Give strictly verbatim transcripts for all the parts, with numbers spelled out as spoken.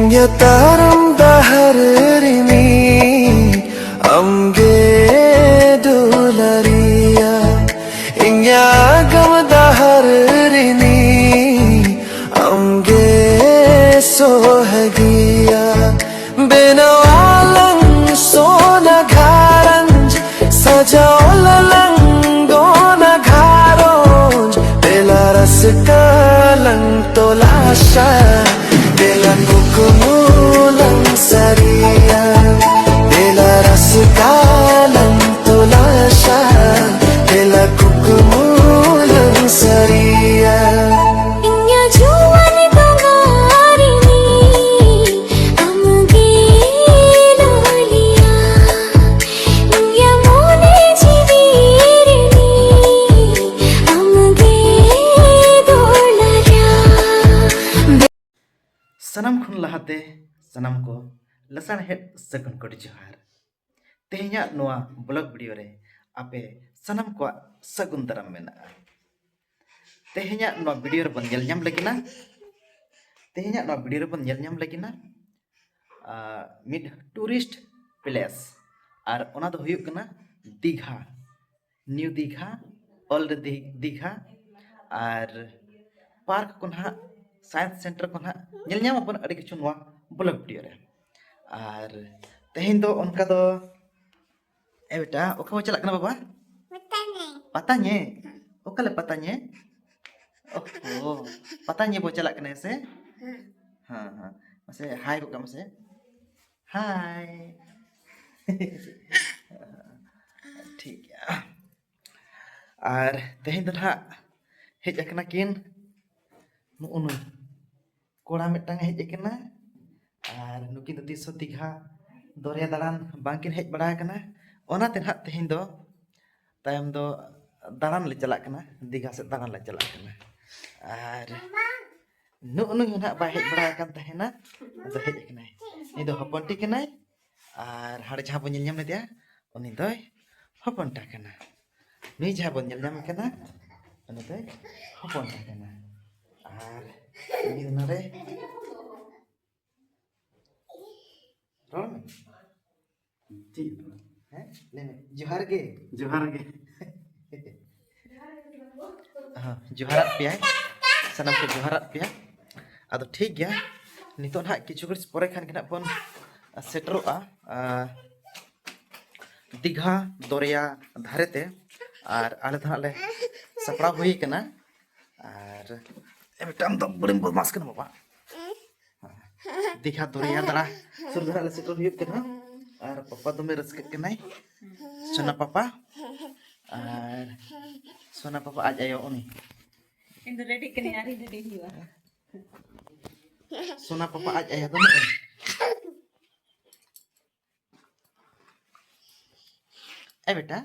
ᱤᱧᱟᱹᱜ ᱛᱟᱲᱟᱢ ᱰᱟᱦᱟᱨ ᱨᱤᱱᱤᱡ ᱟᱢᱜᱮ ᱫᱩᱞᱟᱹᱲᱤᱭᱟ, ᱤᱧᱟᱹᱜ ᱟᱜᱟᱢ ᱰᱟᱦᱟᱨ ᱨᱤᱱᱤᱡ ᱟᱢᱜᱮ ᱥᱚᱦᱟᱜᱤᱭᱟ᱾ ᱵᱮᱱᱟᱣᱟᱞᱟᱝ ᱥᱚᱱᱟ ᱜᱷᱟᱨᱚᱸᱡᱽ, ᱥᱟᱡᱟᱣᱟᱞᱟᱝ ᱜᱚᱱᱟ ᱜᱷᱟᱨᱚᱸᱡᱽ, ᱫᱮᱞᱟ ᱨᱟᱹᱥᱠᱟᱹ ᱞᱟᱝ ᱛᱚᱞᱟᱥᱟ, ᱫᱮᱞᱟ ᱠᱩᱠᱢᱩ ᱞᱟᱝ ᱥᱟᱹᱨᱤᱭᱟ, ᱫᱮᱞᱟ ᱨᱟᱹᱥᱠᱟᱹ ᱞᱟᱝ ᱛᱚᱞᱟᱥᱟ, ᱫᱮᱞᱟ ᱠᱩᱠᱢᱩ ᱞᱟᱝ ᱥᱟᱹᱨᱤᱭᱟ᱾ ᱤᱧᱟᱹᱜ ᱡᱩᱣᱟᱹᱱ ᱰᱚᱸᱜᱟ ᱨᱤᱱᱤᱡ ᱟᱢᱜᱮ ᱞᱚᱞᱤᱭᱟ, ᱤᱧᱟᱹᱜ ᱢᱚᱱᱮ ᱡᱤᱣᱤ ᱨᱤᱱᱤᱡ ᱟᱢᱜᱮ ᱫᱩᱞᱟᱹᱲᱤᱭᱟ᱾ ᱥᱟᱱᱟᱢ ᱠᱷᱚᱱ ᱞᱟᱦᱟᱛᱮ ᱥᱟᱱᱟᱢ ᱠᱚ ᱞᱟᱥᱟᱲᱦᱮᱫ ᱥᱟᱹᱜᱩᱱ ᱠᱚᱴ ᱡᱚᱦᱟᱨ᱾ ᱛᱮᱦᱮᱧᱟᱜ ᱱᱚᱣᱟ ᱵᱞᱚᱜ ᱵᱷᱤᱰᱤᱭᱳ ᱨᱮ ᱟᱯᱮ ᱥᱟᱱᱟᱢ ᱠᱚᱣᱟᱜ ᱥᱟᱹᱜᱩᱱ ᱫᱟᱨᱟᱢ ᱢᱮᱱᱟᱜᱼᱟ᱾ ᱛᱮᱦᱮᱧᱟᱜ ᱱᱚᱣᱟ ᱵᱷᱤᱰᱤᱭᱳ ᱨᱮᱵᱚᱱ ᱧᱮᱞ ᱧᱟᱢ ᱞᱟᱹᱜᱤᱫ ᱛᱮᱦᱮᱧᱟᱜ ᱱᱚᱣᱟ ᱵᱷᱤᱰᱤᱭᱳ ᱨᱮᱵᱚᱱ ᱧᱮᱞ ᱧᱟᱢ ᱞᱟᱹᱜᱤᱫ ᱢᱤᱫ ᱴᱩᱨᱤᱥᱴ ᱯᱞᱮᱥ, ᱟᱨ ᱚᱱᱟ ᱫᱚ ᱦᱩᱭᱩᱜ ᱠᱟᱱᱟ ᱫᱤᱜᱷᱟ, ᱱᱤᱭᱩ ᱫᱤᱜᱷᱟ, ᱳᱞᱰ ᱫᱤᱜᱷᱟ, ᱟᱨ ᱯᱟᱨᱠ ᱠᱚ ᱱᱟᱦᱟᱜ, ᱥᱟᱭᱮᱱᱥ ᱥᱮᱱᱴᱟᱨ ᱠᱚ ᱱᱟᱦᱟᱜ ᱧᱮᱞ ᱧᱟᱢ ᱟᱵᱚᱱ ᱟᱹᱰᱤ ᱠᱤᱪᱷᱩ ᱱᱚᱣᱟ ᱵᱞᱚᱜ ᱵᱷᱤᱰᱤᱭᱳ ᱨᱮ᱾ ᱟᱨ ᱛᱮᱦᱮᱧ ᱫᱚ ᱚᱱᱠᱟ ᱫᱚ, ᱮ ᱵᱮᱴᱟ, ᱚᱠᱟ ᱵᱚ ᱪᱟᱞᱟᱜ ᱠᱟᱱᱟ ᱵᱟᱵᱟ? ᱯᱟᱛᱟ ᱧᱮᱞ᱾ ᱯᱟᱛᱟ ᱧᱮᱞ? ᱚᱠᱟ ᱞᱮ ᱯᱟᱛᱟ ᱧᱮᱞ? ᱳᱦᱳ, ᱯᱟᱛᱟ ᱧᱮᱞ ᱵᱚ ᱪᱟᱞᱟᱜ ᱠᱟᱱᱟ ᱥᱮ? ᱦᱮᱸ᱾ ᱦᱮᱸ, ᱦᱮᱸ᱾ ᱢᱟᱥᱮ ᱦᱟᱭ ᱜᱚᱜ ᱠᱟᱜ ᱢᱮᱥᱮ᱾ ᱦᱟᱭ᱾ ᱴᱷᱤᱠ ᱜᱮᱭᱟ᱾ ᱟᱨ ᱛᱮᱦᱮᱧ ᱫᱚ ᱱᱟᱦᱟᱜ ᱦᱮᱡ ᱟᱠᱟᱱᱟ ᱠᱤᱱ ᱱᱩᱜᱼᱩ ᱱᱩᱭ ᱠᱚᱲᱟ ᱢᱤᱫᱴᱟᱝ ᱦᱮᱡ ᱟᱠᱟᱱᱟ, ᱟᱨ ᱱᱩᱠᱤᱱ ᱫᱚ ᱛᱤᱥ ᱦᱚᱸ ᱫᱤᱜᱷᱟ ᱫᱚᱨᱭᱟ ᱫᱟᱬᱟᱱ ᱵᱟᱝᱠᱤᱱ ᱦᱮᱡ ᱵᱟᱲᱟ ᱟᱠᱟᱱᱟ᱾ ᱚᱱᱟᱛᱮ ᱱᱟᱦᱟᱜ ᱛᱮᱦᱮᱧ ᱫᱚ ᱛᱟᱭᱚᱢ ᱫᱚ ᱫᱟᱬᱟᱱ ᱞᱮ ᱪᱟᱞᱟᱜ ᱠᱟᱱᱟ, ᱫᱤᱜᱷᱟ ᱥᱮᱫ ᱫᱟᱬᱟᱱ ᱞᱮ ᱪᱟᱞᱟᱜ ᱠᱟᱱᱟ᱾ ᱟᱨ ᱱᱩᱜᱼᱩ ᱱᱩᱭ ᱦᱚᱸ ᱱᱟᱦᱟᱜ ᱵᱟᱭ ᱦᱮᱡ ᱵᱟᱲᱟ ᱟᱠᱟᱱ ᱛᱟᱦᱮᱱᱟ, ᱟᱫᱚ ᱦᱮᱡ ᱟᱠᱟᱱᱟᱭ᱾ ᱱᱩᱭ ᱫᱚ ᱦᱚᱯᱚᱱᱴᱤ ᱠᱟᱱᱟᱭ, ᱟᱨ ᱦᱟᱸᱰᱮ ᱡᱟᱦᱟᱸ ᱵᱚᱱ ᱧᱮᱞ ᱧᱟᱢ ᱞᱮᱫᱮᱭᱟ, ᱩᱱᱤ ᱫᱚᱭ ᱦᱚᱯᱚᱱᱴᱟ ᱠᱟᱱᱟ᱾ ᱱᱩᱭ ᱡᱟᱦᱟᱸ ᱵᱚᱱ ᱧᱮᱞ ᱧᱟᱢᱮ ᱠᱟᱱᱟ, ᱩᱱᱤ ᱫᱚᱭ ᱦᱚᱯᱚᱱᱴᱟ ᱠᱟᱱᱟ᱾ ᱟᱨ ᱩᱱᱤ ᱫᱚ ᱱᱚᱰᱮ ᱦᱮᱸ, ᱞᱟᱹᱭ ᱢᱮ, ᱡᱚᱦᱟᱨ ᱜᱮ᱾ ᱡᱚᱦᱟᱨ ᱜᱮ᱾ ᱦᱮᱸ, ᱡᱚᱦᱟᱨᱟᱜ ᱯᱮᱭᱟ, ᱥᱟᱱᱟᱢ ᱠᱚ ᱡᱚᱦᱟᱨᱟᱜ ᱯᱮᱭᱟ᱾ ᱟᱫᱚ ᱴᱷᱤᱠ ᱜᱮᱭᱟ, ᱱᱤᱛᱚᱜ ᱱᱟᱦᱟᱜ ᱠᱤᱪᱷᱩ ᱜᱷᱟᱹᱲᱤᱡ ᱯᱚᱨᱮ ᱠᱷᱟᱱ ᱜᱮ ᱱᱟᱦᱟᱜ ᱵᱚᱱ ᱥᱮᱴᱮᱨᱚᱜᱼᱟ, ᱟᱨ ᱫᱤᱜᱷᱟ ᱫᱚᱨᱭᱟ ᱫᱷᱟᱨᱮ ᱛᱮ᱾ ᱟᱨ ᱟᱞᱮ ᱫᱚ ᱱᱟᱦᱟᱜ ᱞᱮ ᱥᱟᱯᱲᱟᱣ ᱦᱩᱭ ᱠᱟᱱᱟ᱾ ᱟᱨ ᱢᱤᱫᱴᱟᱝ ᱫᱚ ᱵᱩᱲᱤ ᱵᱚᱫᱢᱟᱥ ᱠᱟᱱᱟ ᱵᱟᱵᱟ᱾ ᱫᱤᱜᱷᱟ ᱫᱚᱨᱭᱟ ᱫᱟᱬᱟ ᱥᱩᱨ ᱫᱷᱟᱨᱟ ᱞᱮ ᱥᱮᱴᱮᱨ ᱦᱩᱭᱩᱜ ᱠᱟᱱᱟ᱾ ᱟᱨ ᱯᱟᱯᱟ ᱫᱚᱢᱮ ᱨᱟᱹᱥᱠᱟᱹᱜ ᱠᱟᱱᱟᱭ, ᱥᱳᱱᱟ ᱯᱟᱯᱟ᱾ ᱟᱨ ᱥᱳᱱᱟ ᱯᱟᱯᱟ ᱟᱡ ᱟᱭᱳ ᱩᱱᱤ᱾ ᱤᱧ ᱫᱚ ᱨᱮᱰᱤ ᱠᱟᱹᱱᱟᱹᱧ, ᱟᱹᱣᱨᱤ ᱨᱮᱰᱤ ᱦᱩᱭᱩᱜᱼᱟ᱾ ᱥᱳᱱᱟ ᱯᱟᱯᱟ ᱟᱡ ᱟᱭᱳ ᱫᱚ ᱱᱚᱜᱼᱚᱭ᱾ ᱮ ᱵᱮᱴᱟ,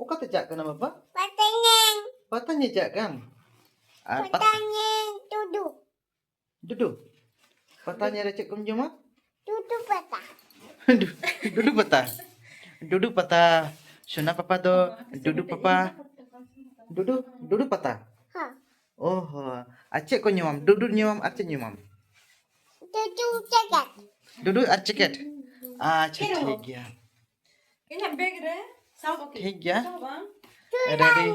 ᱚᱠᱟᱛᱮ ᱪᱟᱜ ᱠᱟᱱᱟ ᱵᱟᱵᱟ? ᱯᱟᱛᱟ ᱧᱮᱞ᱾ ᱯᱟᱛᱟ ᱧᱮᱞ ᱪᱟᱜ ᱠᱟᱱ? ᱟᱨ ᱯᱟᱛᱟ ᱯᱟᱛᱟ ᱧᱮᱞ ᱴᱩᱰᱩ᱾ ᱰᱩᱰᱩ, ᱯᱟᱛᱟ ᱧᱮᱞ ᱨᱮ ᱪᱮᱫ ᱠᱚᱢ ᱡᱚᱢᱟ? ᱴᱩᱴᱩ ᱯᱟᱛᱟ᱾ ᱰᱩ-, ᱰᱩᱰᱩ ᱯᱟᱛᱟ᱾ ᱰᱩᱰᱩ ᱯᱟᱛᱟ᱾ ᱥᱳᱱᱟ ᱯᱟᱯᱟ ᱫᱚ ᱰᱩᱰᱩ ᱯᱟᱯᱟ᱾ ᱰᱩᱰᱩ, ᱰᱩᱰᱩ ᱯᱟᱛᱟ᱾ ᱦᱚᱸ᱾ ᱚ ᱦᱚᱸ᱾ ᱟᱨ ᱪᱮᱫ ᱠᱚ ᱧᱩᱢᱟᱢ? ᱰᱩᱰᱩ ᱧᱩᱢᱟᱢ ᱟᱨ ᱪᱮᱫ ᱧᱩᱢᱟᱢ? ᱴᱩᱴᱩ ᱪᱟᱠᱟᱛ᱾ ᱰᱩᱰᱩ ᱟᱨ ᱪᱮᱠᱮᱴ? ᱟᱪᱪᱷᱟ, ᱴᱷᱤᱠ ᱜᱮᱭᱟ᱾ ᱤᱧᱟᱹᱜ ᱵᱮᱜᱽ ᱨᱮ ᱥᱟᱵ ᱠᱟᱜ ᱴᱷᱤᱠ ᱜᱮᱭᱟ᱾ ᱪᱮᱫ ᱦᱚᱸ ᱵᱟᱝ᱾ ᱨᱮᱰᱤ,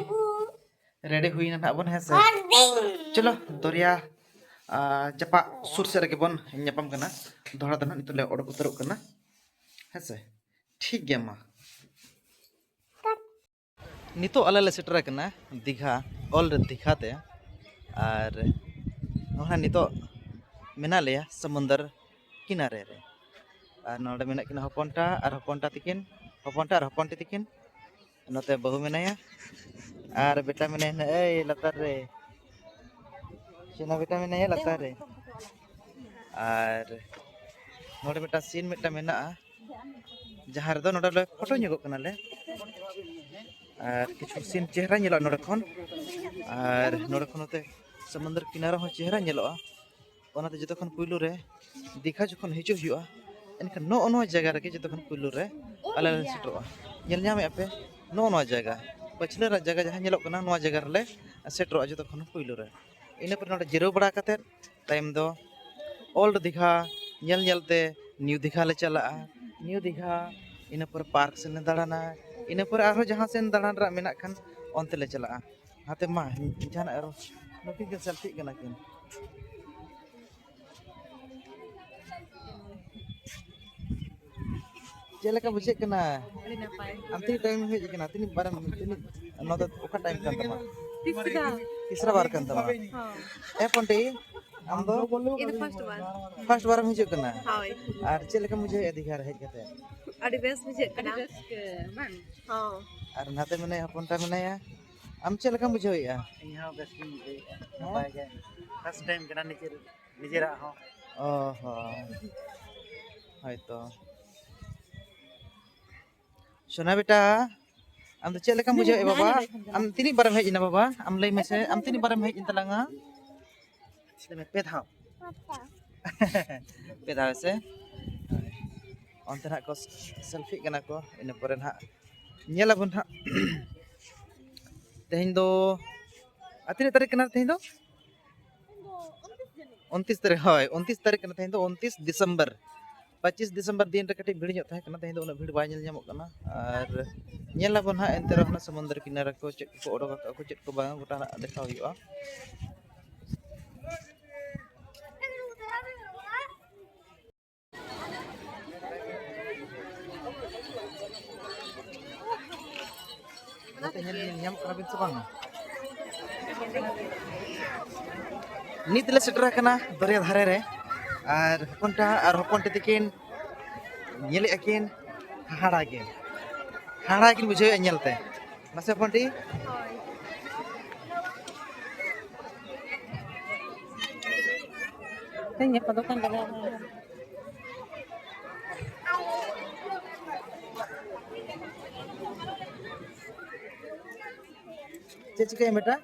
ᱨᱮᱰᱤ ᱦᱩᱭᱱᱟ ᱱᱟᱦᱟᱜ ᱵᱚᱱ, ᱦᱮᱸ ᱥᱮ? ᱦᱚᱨ ᱵᱤᱧ᱾ ᱪᱚᱞᱚ, ᱫᱚᱨᱭᱟ, ᱟ, ᱡᱟᱯᱟᱜ ᱥᱩᱨ ᱥᱮᱫ ᱨᱮᱜᱮ ᱵᱚᱱ ᱧᱟᱯᱟᱢ ᱠᱟᱱᱟ᱾ ᱫᱚᱦᱲᱟ ᱫᱚ ᱱᱟᱦᱟᱜ ᱱᱤᱛᱚᱜ ᱞᱮ ᱚᱰᱚᱠ ᱩᱛᱟᱹᱨᱚᱜ ᱠᱟᱱᱟ, ᱦᱮᱸ ᱥᱮ? ᱴᱷᱤᱠ ᱜᱮᱭᱟ ᱢᱟ᱾ ᱱᱤᱛᱚᱜ ᱟᱞᱮ ᱞᱮ ᱥᱮᱴᱮᱨ ᱟᱠᱟᱱᱟ ᱫᱤᱜᱷᱟ, ᱚᱞ ᱨᱮ ᱫᱤᱜᱷᱟ ᱛᱮ᱾ ᱟᱨ ᱱᱚᱜᱼᱚᱭ ᱱᱤᱛᱚᱜ ᱢᱮᱱᱟᱜ ᱞᱮᱭᱟ ᱥᱚᱢᱩᱱᱫᱚᱨ ᱠᱤᱱᱟᱨᱮ ᱨᱮ᱾ ᱟᱨ ᱱᱚᱰᱮ ᱢᱮᱱᱟᱜ ᱠᱤᱱᱟ ᱦᱚᱯᱚᱱᱴᱟ ᱟᱨ ᱦᱚᱯᱚᱱᱴᱟ ᱛᱤᱠᱤᱱ, ᱦᱚᱯᱚᱱᱴᱟ ᱟᱨ ᱦᱚᱯᱚᱱᱴᱤ ᱛᱤᱠᱤᱱ᱾ ᱱᱚᱛᱮ ᱵᱟᱹᱦᱩ ᱢᱮᱱᱟᱭᱟ ᱟᱨ ᱵᱮᱴᱟ ᱢᱮᱱᱟᱭᱟ ᱱᱟᱜ ᱮᱭ ᱞᱟᱛᱟᱨ ᱨᱮ᱾ ᱥᱮᱱᱟ ᱵᱮᱴᱟ ᱢᱮᱱᱟᱭᱟ ᱞᱟᱛᱟᱨ ᱨᱮ᱾ ᱟᱨ ᱱᱚᱰᱮ ᱢᱤᱫᱴᱟᱝ ᱥᱤᱱ ᱢᱤᱫᱴᱟᱝ ᱢᱮᱱᱟᱜᱼᱟ, ᱡᱟᱦᱟᱸ ᱨᱮᱫᱚ ᱱᱚᱰᱮ ᱞᱮ ᱯᱷᱳᱴᱳ ᱧᱚᱜᱚᱜ ᱠᱟᱱᱟᱞᱮ᱾ ᱟᱨ ᱠᱤᱪᱷᱩ ᱥᱤᱱ ᱪᱮᱦᱨᱟ ᱧᱮᱞᱚᱜᱼᱟ ᱱᱚᱰᱮ ᱠᱷᱚᱱ, ᱟᱨ ᱱᱚᱰᱮ ᱠᱷᱚᱱ ᱱᱚᱛᱮ ᱥᱚᱢᱩᱱᱫᱚᱨ ᱠᱤᱱᱟᱨᱟ ᱦᱚᱸ ᱪᱮᱦᱨᱟ ᱧᱮᱞᱚᱜᱼᱟ᱾ ᱚᱱᱟᱛᱮ ᱡᱚᱛᱚ ᱠᱷᱚᱱ ᱯᱩᱭᱞᱩ ᱨᱮ ᱫᱤᱜᱷᱟ ᱡᱚᱠᱷᱚᱱ ᱦᱤᱡᱩᱜ ᱦᱩᱭᱩᱜᱼᱟ, ᱮᱱᱠᱷᱟᱱ ᱱᱚᱜᱼᱚ ᱱᱚᱣᱟ ᱡᱟᱭᱜᱟ ᱨᱮᱜᱮ ᱡᱚᱛᱚ ᱠᱷᱚᱱ ᱯᱩᱭᱞᱩ ᱨᱮ ᱟᱞᱮ ᱞᱮ ᱥᱮᱴᱮᱨᱚᱜᱼᱟ᱾ ᱧᱮᱞ ᱧᱟᱢᱮᱫᱼᱟ ᱯᱮ ᱱᱚᱜᱼᱚ ᱱᱚᱣᱟ ᱡᱟᱭᱜᱟ, ᱯᱟᱹᱪᱷᱞᱟᱹ ᱨᱮᱱᱟᱜ ᱡᱟᱭᱜᱟ ᱡᱟᱦᱟᱸ ᱧᱮᱞᱚᱜ ᱠᱟᱱᱟ, ᱱᱚᱣᱟ ᱡᱟᱭᱜᱟ ᱨᱮᱞᱮ ᱥᱮᱴᱮᱨᱚᱜᱼᱟ ᱡᱚᱛᱚ ᱠᱷᱚᱱ ᱯᱩᱭᱞᱩ ᱨᱮ᱾ ᱤᱱᱟᱹ ᱯᱚᱨᱮ ᱱᱚᱰᱮ ᱡᱤᱨᱟᱹᱣ ᱵᱟᱲᱟ ᱠᱟᱛᱮᱫ ᱛᱟᱭᱚᱢ ᱫᱚ ᱳᱞᱰ ᱫᱤᱜᱷᱟ ᱧᱮᱞ ᱧᱮᱞ ᱛᱮ ᱱᱤᱭᱩ ᱫᱤᱜᱷᱟ ᱞᱮ ᱪᱟᱞᱟᱜᱼᱟ᱾ ᱱᱤᱭᱩ ᱫᱤᱜᱷᱟ ᱤᱱᱟᱹ ᱯᱚᱨᱮ ᱯᱟᱨᱠ ᱥᱮᱫ ᱞᱮ ᱫᱟᱬᱟᱱᱟ᱾ ᱤᱱᱟᱹ ᱯᱚᱨᱮ ᱟᱨᱦᱚᱸ ᱡᱟᱦᱟᱸ ᱥᱮᱫ ᱫᱟᱬᱟᱱ ᱨᱮᱱᱟᱜ ᱢᱮᱱᱟᱜ ᱠᱷᱟᱱ ᱚᱱᱛᱮ ᱞᱮ ᱪᱟᱞᱟᱜᱼᱟ᱾ ᱦᱟᱛᱮ ᱢᱟ, ᱡᱟᱦᱟᱱᱟᱜ ᱟᱨᱚ ᱱᱩᱠᱤᱱ ᱠᱤᱱ ᱥᱮᱞᱯᱷᱤᱜ ᱠᱟᱱᱟ ᱠᱤᱱ᱾ ᱪᱮᱫ ᱞᱮᱠᱟ ᱵᱩᱡᱷᱟᱹᱜ ᱠᱟᱱᱟ? ᱟᱹᱰᱤ ᱱᱟᱯᱟᱭ᱾ ᱟᱢ ᱛᱤᱱᱟᱹᱜ ᱴᱟᱭᱤᱢ ᱦᱮᱡ ᱟᱠᱟᱱᱟ? ᱛᱤᱱᱟᱹᱜ ᱵᱟᱨᱮᱢ, ᱛᱤᱱᱟᱹᱜ, ᱱᱚᱣᱟ ᱫᱚ ᱚᱠᱟ ᱴᱟᱭᱤᱢ ᱠᱟᱱ ᱛᱟᱢᱟ? ᱛᱤᱥᱨᱟ᱾ ᱛᱤᱥᱨᱟ ᱵᱟᱨ ᱠᱟᱱ ᱛᱟᱢᱟ? ᱦᱚᱸ᱾ ᱮ ᱯᱚᱱᱰᱤ, ᱟᱢ ᱫᱚ? ᱤᱧ ᱫᱚ ᱯᱷᱟᱥᱴ ᱵᱟᱨ᱾ ᱯᱷᱟᱥᱴ ᱵᱟᱨᱮᱢ ᱦᱤᱡᱩᱜ ᱠᱟᱱᱟ? ᱦᱳᱭ᱾ ᱟᱨ ᱪᱮᱫ ᱞᱮᱠᱟᱢ ᱵᱩᱡᱷᱟᱹᱣᱮᱫᱼᱟ ᱫᱤᱜᱷᱟ ᱨᱮ ᱦᱮᱡ ᱠᱟᱛᱮ? ᱟᱹᱰᱤ ᱵᱮᱥ ᱵᱩᱡᱷᱟᱹᱜ ᱠᱟᱱᱟ᱾ ᱟᱹᱰᱤ ᱨᱟᱹᱥᱠᱟᱹ, ᱵᱟᱝ? ᱦᱚᱸ᱾ ᱟᱨ ᱱᱟᱛᱮ ᱢᱮᱱᱟᱭᱟ, ᱦᱚᱯᱚᱱ ᱛᱟᱭ ᱢᱮᱱᱟᱭᱟ, ᱟᱢ ᱪᱮᱫ ᱞᱮᱠᱟᱢ ᱵᱩᱡᱷᱟᱹᱣᱮᱫᱼᱟ? ᱤᱧ ᱦᱚᱸ ᱵᱮᱥ ᱜᱤᱧ ᱵᱩᱡᱷᱟᱹᱣᱮᱫᱼᱟ, ᱦᱮᱸ? ᱱᱟᱯᱟᱭ ᱜᱮ᱾ ᱯᱷᱟᱥᱴ ᱴᱟᱭᱤᱢ ᱠᱟᱱᱟ ᱱᱤᱡᱮᱨ, ᱱᱤᱡᱮᱨᱟᱜ ᱦᱚᱸ᱾ ᱚ ᱦᱚᱸ᱾ ᱦᱳᱭᱛᱚ᱾ ᱥᱳᱱᱟ ᱵᱮᱴᱟ, ᱟᱢ ᱫᱚ ᱪᱮᱫ ᱞᱮᱠᱟᱢ ᱵᱩᱡᱷᱟᱹᱣᱮᱫᱼᱟ ᱵᱟᱵᱟ? ᱟᱢ ᱛᱤᱱᱟᱹᱜ ᱵᱟᱨᱮᱢ ᱦᱮᱡ ᱮᱱᱟ ᱵᱟᱵᱟ? ᱟᱢ ᱞᱟᱹᱭ ᱢᱮᱥᱮ, ᱟᱢ ᱛᱤᱱᱟᱹᱜ ᱵᱟᱨᱮᱢ ᱦᱮᱡ ᱮᱱ ᱛᱟᱞᱟᱝᱟ? ᱞᱟᱹᱭ ᱢᱮ, ᱯᱮ ᱫᱷᱟᱣ᱾ ᱯᱮ ᱫᱷᱟᱣ ᱥᱮ? ᱚᱱᱛᱮ ᱱᱟᱜ ᱠᱚ ᱥᱮᱞᱯᱷᱤᱜ ᱠᱟᱱᱟ ᱠᱚ, ᱤᱱᱟᱹ ᱯᱚᱨᱮ ᱱᱟᱦᱟᱜ ᱧᱮᱞ ᱟᱵᱚᱱ ᱱᱟᱦᱟᱜ᱾ ᱛᱮᱦᱮᱧ ᱫᱚ, ᱟᱨ ᱛᱤᱱᱟᱹᱜ ᱛᱟᱹᱨᱤᱠᱷ ᱠᱟᱱᱟ ᱛᱮᱦᱮᱧ ᱫᱚ? ᱩᱱᱛᱤᱥ ᱛᱟᱹᱨᱤᱠᱷ, ᱦᱳᱭ, ᱩᱱᱛᱤᱥ ᱛᱟᱹᱨᱤᱠᱷ ᱠᱟᱱᱟ ᱛᱮᱦᱮᱧ ᱫᱚ, ᱩᱱᱛᱤᱥ ᱰᱤᱥᱮᱢᱵᱚᱨ᱾ ᱯᱚᱸᱪᱤᱥ ᱰᱤᱥᱮᱢᱵᱚᱨ ᱫᱤᱱ ᱨᱮ ᱠᱟᱹᱴᱤᱡ ᱵᱷᱤᱲ ᱧᱚᱜ ᱛᱟᱦᱮᱸ ᱠᱟᱱᱟ, ᱛᱮᱦᱮᱧ ᱫᱚ ᱩᱱᱟᱹᱜ ᱵᱷᱤᱲ ᱵᱟᱭ ᱧᱮᱞ ᱧᱟᱢᱚᱜ ᱠᱟᱱᱟ᱾ ᱟᱨ ᱧᱮᱞ ᱟᱵᱚᱱ ᱦᱟᱸᱜ ᱮᱱᱛᱮ ᱨᱮᱦᱚᱸ ᱚᱱᱟ ᱥᱚᱢᱩᱱᱫᱚᱨ ᱠᱤᱱᱟᱨᱟ ᱠᱚ ᱪᱮᱫ ᱠᱚᱠᱚ ᱚᱰᱚᱠ ᱟᱠᱟᱫ ᱠᱚ, ᱪᱮᱫ ᱠᱚ ᱵᱟᱝ, ᱜᱚᱴᱟ ᱦᱟᱸᱜ ᱫᱮᱠᱷᱟᱣ ᱦᱩᱭᱩᱜᱼᱟ᱾ ᱜᱟᱛᱮ ᱧᱮᱞ, ᱧᱮᱞ ᱧᱟᱢᱚᱜ ᱠᱟᱱᱟ ᱵᱤᱱ ᱥᱮ ᱵᱟᱝ? ᱱᱤᱛ ᱞᱮ ᱥᱮᱴᱮᱨ ᱟᱠᱟᱱᱟ ᱫᱚᱨᱭᱟ ᱫᱷᱟᱨᱮ ᱨᱮ, ᱟᱨ ᱦᱚᱯᱚᱱ ᱴᱟ ᱟᱨ ᱦᱚᱯᱚᱱ ᱴᱤ ᱛᱤᱠᱤᱱ ᱧᱮᱞᱮᱫᱼᱟ ᱠᱤᱱ, ᱦᱟᱦᱟᱲᱟ ᱜᱮ, ᱦᱟᱦᱟᱲᱟ ᱠᱤᱱ ᱵᱩᱡᱷᱟᱹᱣᱮᱫᱼᱟ ᱧᱮᱞᱛᱮ᱾ ᱢᱟᱥᱮ ᱦᱚᱯᱚᱱ ᱴᱤ᱾ ᱦᱳᱭ᱾ ᱛᱮᱦᱮᱧ ᱜᱟᱯᱟ ᱫᱚᱠᱟᱱ ᱞᱟᱜᱟᱣ ᱠᱟᱱᱟ᱾ ᱪᱮᱫ ᱪᱤᱠᱟᱹᱭᱟ ᱵᱮᱴᱟ?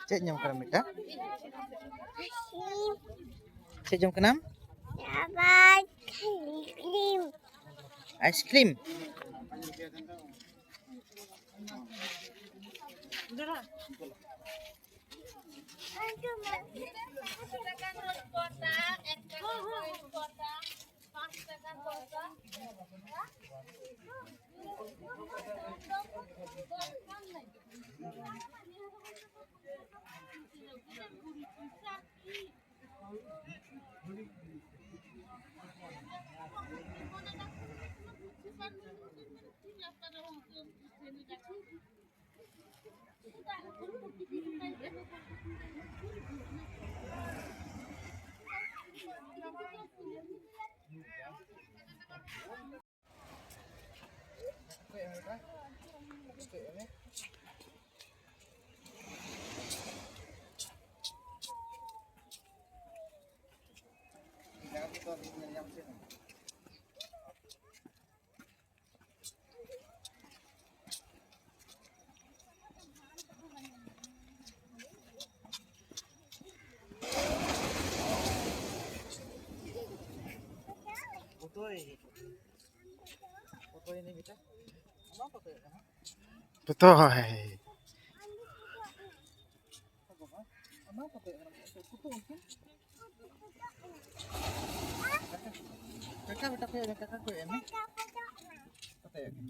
ᱪᱮᱫ ᱡᱚᱢ ᱠᱟᱱᱟᱢ ᱵᱮᱴᱟ? ᱪᱮᱫ ᱡᱚᱢ ᱠᱟᱱᱟᱢ? ᱟᱵᱟᱨ ᱠᱷᱟᱹᱞᱤ ᱠᱨᱤᱢ᱾ ᱟᱭᱤᱥᱠᱨᱤᱢ? ᱯᱚᱛᱚᱭ᱾ ᱠᱟᱠᱟ ᱵᱮᱴᱟ ᱠᱚᱭᱚᱜ ᱢᱮ, ᱠᱟᱠᱟ ᱠᱚᱭᱚᱜ ᱢᱮ᱾ ᱠᱟᱠᱟ ᱠᱚᱭᱚᱜ ᱢᱮ᱾